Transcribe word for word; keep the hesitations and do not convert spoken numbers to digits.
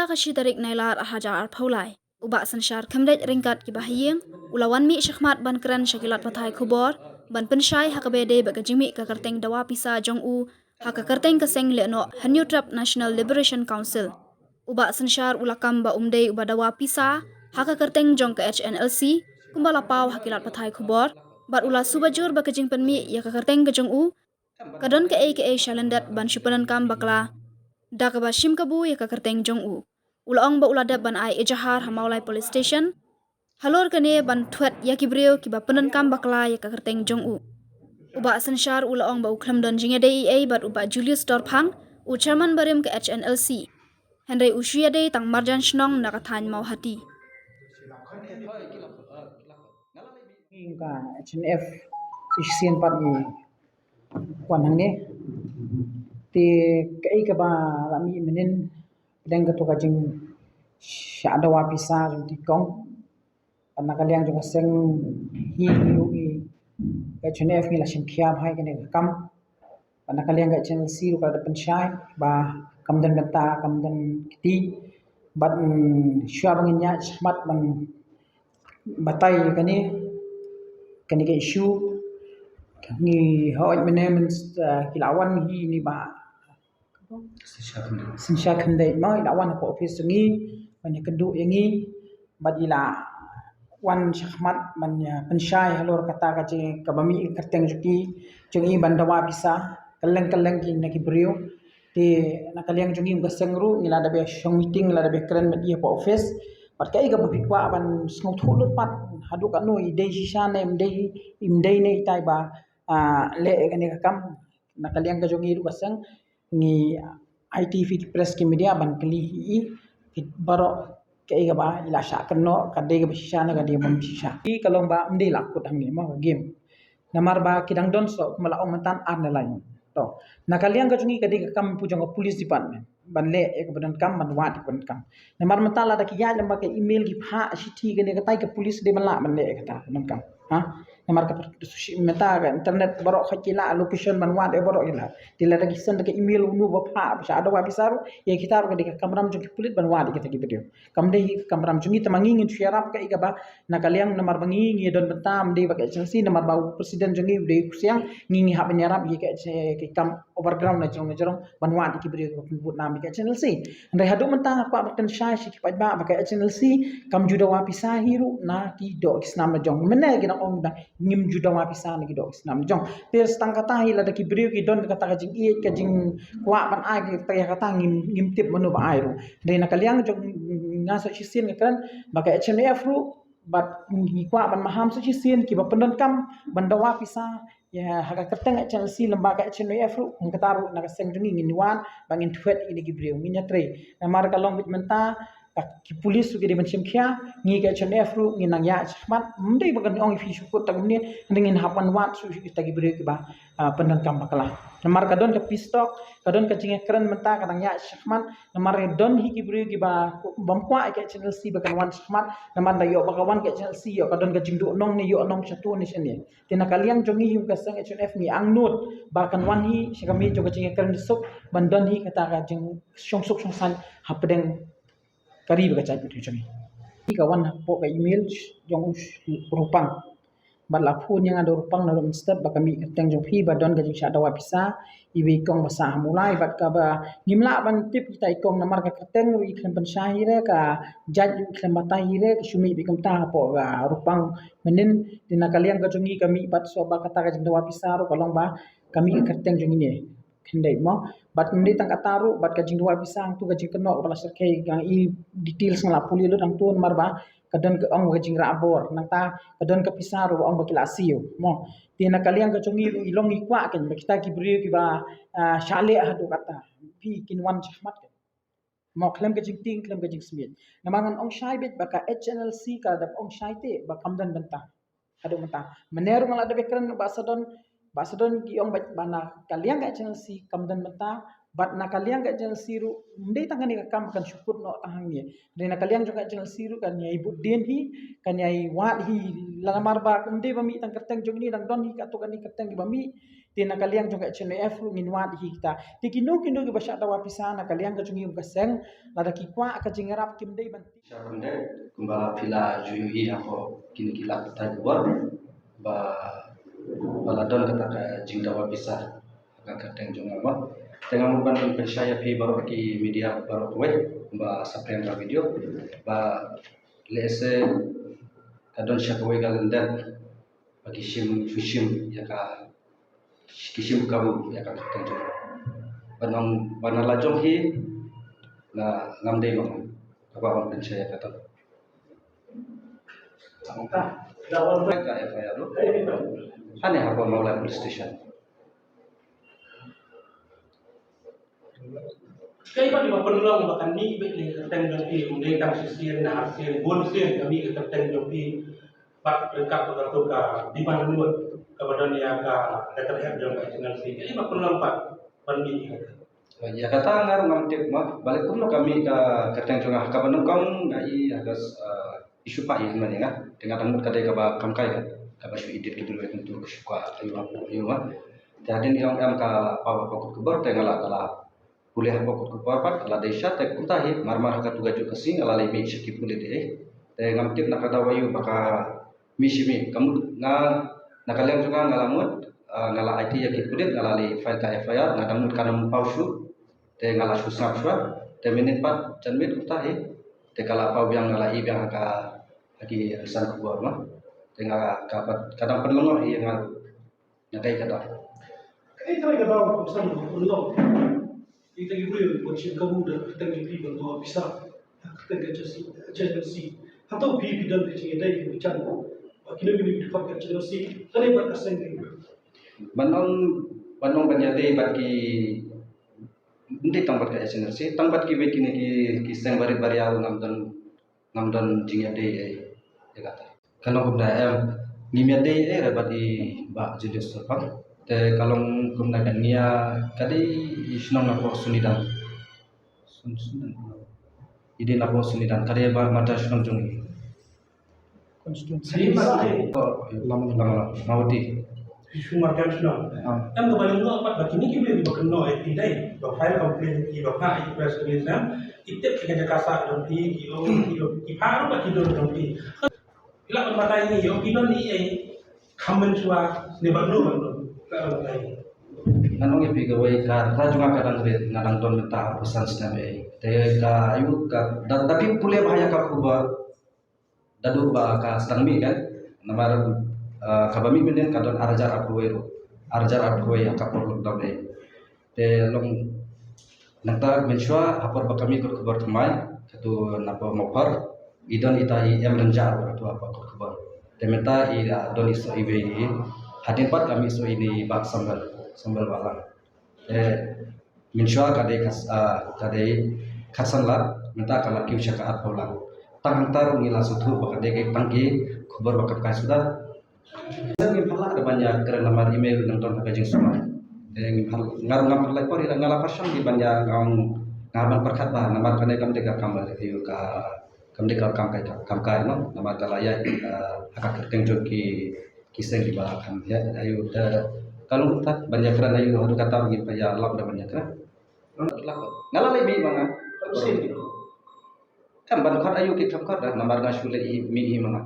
Ka shi tarik Nailar ar hajar arphew lai, u Bah Synshar Khymdeit ryngkat ki bahaïing u la wan mih shakhmat ban kren sha ki lad pathai khubor ban pynshai ha kaba ïadei bad ka jingmih ka kyrteng dawa pisa jong u ha ka kyrteng ka seng lehnoh Hynñiewtrep National Liberation Council. U Bah Synshar u la kam ba um dei uba dawa pisa ha ka kyrteng jong ka H N L C kumba la paw ha ki lad pathai khubor, bad u la suba jur ba ka jingpynmih ïa ka kyrteng ka jong u ka don kaei kaei sha lyndet ban shu pyndonkam bakla da kaba shim kabu ïa ka kyrteng jong u. U la ong ba u la dep ban ai ejahar ha Mawlai Police Station halor kane ban thwet ïa ki briew kiba pyndonkam bakla ïa ka kyrteng jong u. U Bah Synshar u la ong ba u khlem don jingïadei ei ei bad u Bah Julius Dorphang, u chairman barim ka H N L C. Hynrei u shu ïadei tang marjan shnong na ka thaiñ Mawhati. Ka H N F shisien pat ngi wan hangne. Te kaei kaba la mih mynnin pdeng kato ka jingshah dawa pisa jong ki kong. Bad na ka liang jong ka seng hi ngi ruh ngi ka H N F ngi la shim khia bha ïa kane ka kam. Bad na ka liang ka H N L C ruh ka la da pynshai ba kam don bynta, kam don kti. Bad, mm, shuwa ba ngin ïaid shakhmat ban batai ïa kane, kane ka issue, ngi hooid mynne myn, eh, ki la wan hi ni Bah Synshar Khymdeit mo, i la wan hapoh office jong ngi ban ïakynduh ïa ngi, bad i la wan shakhmat ban ïa pynshai halor kata ka jing kaba mih ka kyrteng jong ki, jong i ban dawa pisa kylleng kylleng ki na ki briew. Te na ka liang jong ngi kum ka seng ruh ngi la dep ïa shong meeting, ngi la dep ïa kren bad i hapoh office. Bad kaei kaba phi kwah ban sngewthuh lut pat haduh katno, i dei shisha ne im dei, im dei ne itai ba, ah, leh ïa kane ka kam. Na ka liang ka jong ngi ruh ka seng ngi aiti phi ki press ki media ban kylli i, i baroh kaei kaba i la shah kynnoh, ka dei kaba shisha ne ka dei bym shisha. I ka long ba ym dei la kut hangne mo ka game. Namar ba ki dang don soh kumba la ong mynta ar ne lai. To, na ka liang ka jong ngi ka dei ka kam pyrshang ka police department ban leh ïa kaba donkam, ban wad ïa kaba donkam. Namar mynta lada ki ïaid lem bad ka email ki phah shithi kane katai, ka police dei ban lah ban leh ïa kata kaba donkam. Ha? Namar ka pyrshah mynta ka internet baroh khoit ki lah, location ban wad ïa baroh ki lah. Te lada ki send ka email uno ba phah ba shah dawa pisa ruh, ïa kita ruh ka dei ka kamram jong ki pulit ban wad ïa kita ki video. Kam dei hi ka kamram jong ngi, te ma ngi ngin shu ïarap kaei kaba na ka liang namar ba ngi ngi don bynta, ym dei ba ka H N L C, namar ba u president jong ngi u dei u Ksiang, ngi ngi hap ban ïarap ïa ka, ka kam overground na jrong na jrong ban wad ïa ki briew kiba pynbud nam ïa ka H N L C. Hynrei haduh mynta nga kwah ban pynshai sha ki paidbah ba ka H N L C kam ju dawa pisa hi ruh na ki doh ki snam la jong. Mynne ki dang ong ba ngim ju dawa pisa na ki doh ki snam la jong. Te tang kata hi lada ki briew ki don kata ka jingïeit, ka jingkwah ban ai kata, ïa kata ngim, ngim tip mano ba ai ruh. Hynrei na ka liang jong nga sa shisien nga kren ba ka H N F ruh bad ngi kwah ban maham sa shisien kiba pyndonkam ban dawa pisa ïa ha ka kyrteng H N L C lem bad ka H N F ruh, kum kata ruh na ka seng jong ngi ngin wan ba ngin thwet ïa kine ki briew, ngin ïatrei. Namar ka long beit mynta ka, ki police ruh ki dei ban shim khia, ngi ka H N F ruh ngin nang ïaid shakhmat, ym dei ba kan ong ïa phi shu kut ta kumne, ngin hap ban wad shuh shuh kita ki briew kiba, ah, pyndonkam bakla. Namar ka don ka peace talk, ka don ka jingïakren mynta ka dang ïaid shakhmat, namar don hi ki briew kiba bym kwah ïa ka H N L C ba kan wan shakhmat, namar da ïoh ba ka wan ka H N L C ïoh ka don ka jingduh nong ne ïoh nong shatu ne shane. Te na ka liang jong ngi hi kum ka seng H N F ngi angnud ba kan wan hi sha ka miej jong ka jingïakren suk ban don hi kata ka jingshong suk shong saiñ hapdeng ka ri bad ka jaitbynriew jong ngi. Hi ka wan hapoh ka email jong u Rupang. Bad la phone ïa nga da u Rupang naduh mynstep ba ka mih ka kyrteng jong phi ba don ka jingshah dawa pisa, iwei i kong ba sah ha Mawlai bad kaba ngim lah ban tip kita i kong namar ka kyrteng ruh i khlem pynshai hi re, ka jait ruh i khlem batai hi re, ka shu mih beit kumta hapoh ka Rupang mynnin. Te na ka liang ka jong ngi ka mih pat soh ba kata ka jingdawa pisa ruh ka long ba ka mih ka kyrteng jong ngi ne. Khyndiat mo. Bad ym dei tang kata ruh, bad ka jingdawa pisa hangtu ka jingkynnoh kaba la shyrkhei, nga i details nga la pule lut hangtu namar ba ka don ka ong ka jingrah bor, nangta ka don ka pisa ruh ba ong ba ki la siew mo. Te na ka liang ka jong ngi ruh i long i kwah kein ba kita ki briew kiba, ah, shah leh haduh kata phi kin wan shakhmat kein. Mo, khlem ka jingtieng, khlem ka jingsmiej. Namar ngan ong shai beit ba ka H N L C ka dep ong shai te ba kam don bynta. Haduh mynta. Mynne ruh nga la dep kren ba sa don, ba sa don ki ong ba, ba na ka liang ka H N L C kam don bynta, bad na ka liang ka H N L C ruh ym dei tang kane ka kam kan shu kut noh tang hangne. Dei na ka liang jong ka H N L C ruh kan ïai bud dien hi, kan ïai wad hi, la namar ba ym dei ba mih tang kyrteng jong ngi, dang don hi katto katne kyrteng kiba mih, Te na ka liang jong ka H N I F ruh ngin wad hi kita. Te kino kino kiba shah dawa pisa na ka liang ka jong ngi kum ka seng, lada ki kwah ka jingïarap kim dei ban Sha kumne, kumba phi la ju ïohi hapoh kine ki lak tai khubor ba, ba la don kata ka jingdawa pisa ha ka kyrteng jong nga. Te nga mut ban pynshai ïa phi baroh ki media baroh kawei, kumba sa pyrshang ka video ba lehse ka don sha kawei ka lyndet ba ki shim, ki shim ïa ka, ki shim kabu ïa ka kyrteng jong nga. Ban ong, ban la jong hi, nga ngam dei long. Haba ban pynshai ïa kata. Ka F I R ruh. Hangne hapoh Mawlai Police Station. Kaei ba phi ba pynlong ba kan mih beit ïa ka kyrteng jong phi, ym dei tang shisien, na arsien, bun sien ka mih ka kyrteng jong phi. Bad ryngkat bad kato ka demand lut kaba don ïa ka letterhead jong ka H N R C. Kaei ba pynlong pat ban mih ïa kata. Ïa kata nga ruh ngam tip ma, balei kumno ka mih ka kyrteng jong nga, kaba nyngkong nga i ha ka, ah, issue pa i man ïa nga. Te nga dang mut ka dei kaba kam kai ka, kaba shu edit ki briew, kumtu ka shu ka ayu hapoh ayu ma. Te hadien i ong em ka la paw hapoh kot khubor te nga la, ka la pule hapoh kot khubor pat, ka la dei sha te kumta hi, mar mar ha katu ka juh ka sngi nga la leit mih sha ki pule te. Te ngam tip na ka daw ayu ba ka mih shi mih, ka mut nga, na ka liang jong nga nga la mut, ah, nga la aiti ïa ki pulit, nga la leit file ka F I R, nga dang mut kan ym paw shuh. Te nga la shu sngap shuwa, te mynnin pat janmiet kumta hi, te ka la paw biang, nga la i biang ha ka, ha ki rynsan khubor ma. Te nga ka pat, ka dang pynlyngngoh ïa nga. Nga dei ka dang. Kaei ka dei ka daw ba phi san ba pynlong ïa kita ki briew ban shim kabu da ka kyrteng jong phi ban dawa pisa ha ka kyrteng ka H N R C. Hato phi, phi don ka jingïadei ka jan ba kino kino ki dkhot ka H N R C lane bad ka seng? Ban ong, ban ong ban ïadei bad ki, ym dei tang bad ka H N R C, tang bad kiwei kine ki, ki seng barit baria ruh ngam don, ngam don jingïadei ei ïa kata. Ka long kumne, em, ngim ïadei ei re bad i Bah Julius Surpang. Te ka long kumne, kan ngi ïa, ka dei i shnong napoh Sonidan. Son-, Sonidan. I dei napoh Sonidan, ka dei ba mata shnong jong i. Constituency. Lama, lama, lama, Mawati. Shu marjan shnong. Ah. Em, kaba lyngngoh pat ba kine ki briew ba kynnoh ïa phi dei ba file complaint, ki ba phah ïa ki press release, em, ki tip ïa ka jaka sah jong phi, ki ong, ki ong, ki phah ruh ba ki dur jong phi. Phi lah ban batai ïa ngi, ïoh phi don ïa i ei, khammen shuwa ne bad no bad no. Phi lah ban batai ïa ngi. Ngan ong ïa phi kawei, ka rta jong nga ka dang rit, nga dang don mynta arphew san snem ei. Te ka ayu ka da, da phi pule bha ïa ka khubor. Naduh ba ka sdang mih kan, namar, eh, kaba mih mynnin ka don ar hajar arphew wei ruh, ar hajar arphew wei ha ka por lockdown ei. Te long nangta mynshuwa ha por ba ka mih kot khubor thymmai, katu napoh Mawphor, i don ita i M Rynjah ruh katu hapoh kot khubor. Te mynta i, ah, don i soh iwei i, hadien pat ka mih soh ine i Bah Sambal, Sambal Wahlang. Eh, mynshuwa ka dei ka s-, ah, ka dei khatsan lak, mynta ka la kiew sha ka arphew lak. Tang hangta ruh ngi la sngewthuh ba ka dei ka tang ki khubor ba kam kai suda. Ngim pat lah da ban ïakren namar i mei ruh nang don ha ka jingsumar. Eh, ngim pat, nga ruh ngam pat lah por, nga la pyrshang ban ïa, nga, nga ban pyrkhat bha namar kane kam dei ka kam ba dei ka kam kai, kam kai no, namar ka la ïaid, eh, ha ka kyrteng jong ki ki seng kiba kham ïaid, ayu te ka long kumta ban ïakren ayu haduh katta ruh ngim pat ïalap da ban ïakren. Nga la leit mih ma nga. Kam ban khot ayu ki kham khot da namar nga shu leit mih hi ma nga.